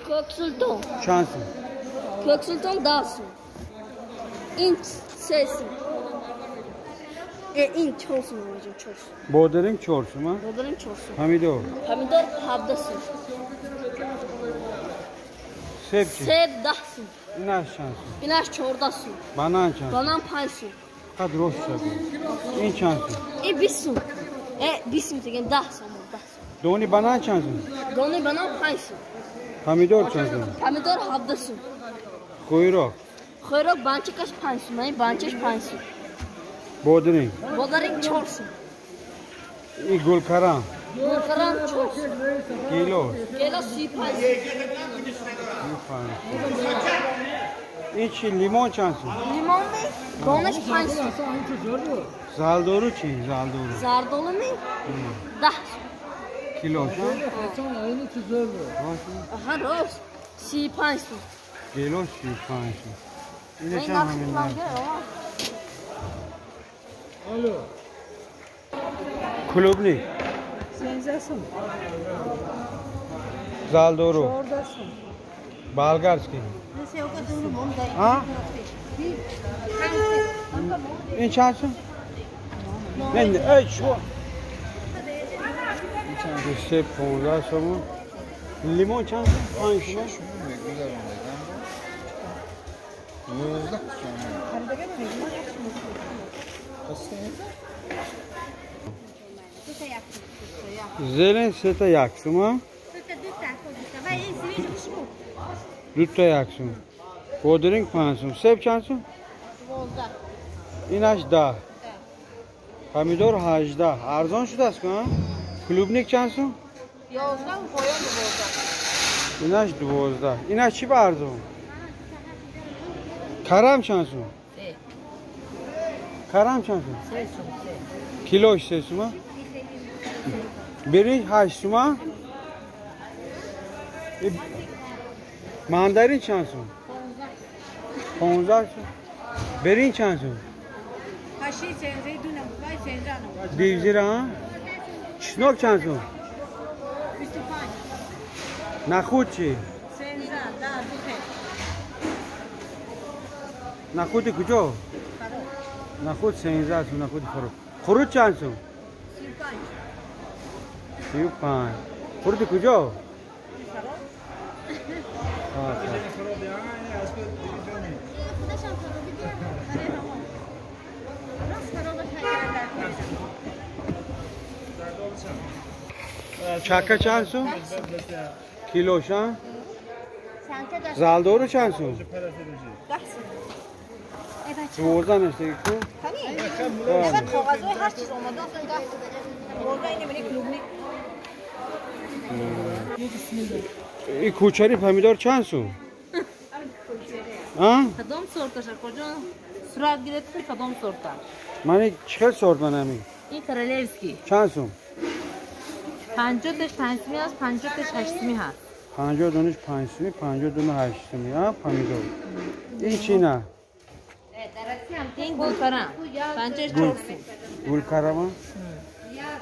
Kök Sultan. Чанд сум? Kök Sultan 10 сум. Ин 3 сум. Ин 4 сум, 4 сум. Бодиринг 4 сум, а? Бодиринг 4 сум. Помидор. Помидор 17 сум. Себ чӣ? Себ 10 сум. Инаш чанд сум? Инаш 14 сум. Банан чанд? Банан 5 сум. Фақат рост шуд. Ин чанд сум? Ин 20 сум. 20 сум деген 10 сум, 10 сум. Дони банан чанд сум? Дони банан 5 сум. Помидор чанд сум? Помидор 17 сум. Хӯрок. Хӯрок банчикаш 5 сум, ин банчаш 5 сум. Бодиринг. Бодиринг 4 сум. Ин гулкарам. Гулкарам 4 сум. Кило. Кило 35 сум. Ин чи лимон чанд сум? Лимон ми? Донаш 5 сум. Зардолу чи? Зардолу. Зардолу ми? 10 сум. Кило чанд? Аҳа, рост. 35 сум. Кило 35 сум. Ина чанд ҳамин? Алло. Клубник. 13 сум. Зардолу. 14 сум. Болгарский. А? Ин чанд сум? Не, эй, чё? 3, 15 сум. Лимон чанд сум? 5 сум. Зелень сета як сум, а? Дута як сум. Бодиринг 5 сум. Себ чанд сум? 12. Инаш 10. Помидор 18. Арзон шудааст ку, а? Клубник чанд сум? 11, поён 12. Инаш 12. Инаш чӣ ба арзон? Карам чанд сум? 3. Карам чанд сум? 3 сум, 3. Килош 3 сум, а? Биринҷ 8 сум, а? Мандарин чанд сум? 15 сум. Биринҷ чанд сум? 8 Дивзира, а? Чеснок чанд сум? 25. Нахуд чӣ? 13, 10, 2. Нахуди куҷо? Нахуд 13 сум, нахуди фаро. Хурут чанд сум? 35. 35. Хуруди куҷо? Чака чанд сум? Килош, а? Зардолу чанд сум? 10 сум. 12 нешта ку? коғазҳои ҳар чиз омода аст. 12 ин мени клубник. И кӯчари помидор чанд сум? А? Кадом сорташа, куҷо сурат гирифти, кадом сорта? Мани чӣ хел сорт манами? Ин королевский. Чанд сум? 50 таш 5 суми аст, 50 таш 8 суми ҳаст. 50 донаш 5 суми, 50 дона 8 суми, а? Помидор. Ин чӣ на? Ин гулкарам. 54 сум. Гулкарам?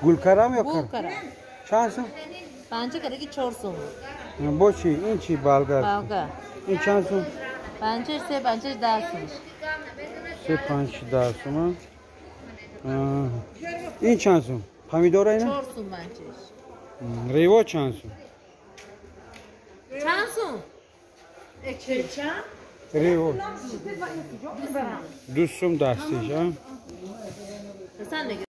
Гулкарам ё Гулкарам. Чанд сум? 5 караги 4 сум. Бо чӣ? Ин чӣ болгар? Болгар. Ин чанд сум? 5 3 5 10 сум. 3 5 10 сум. Ин чанд сум? Помидора ина? 4 сум 5. Рево чанд сум? Чанд сум? Чанд? Рево. 2 сум дастиш, а? Ҳасан.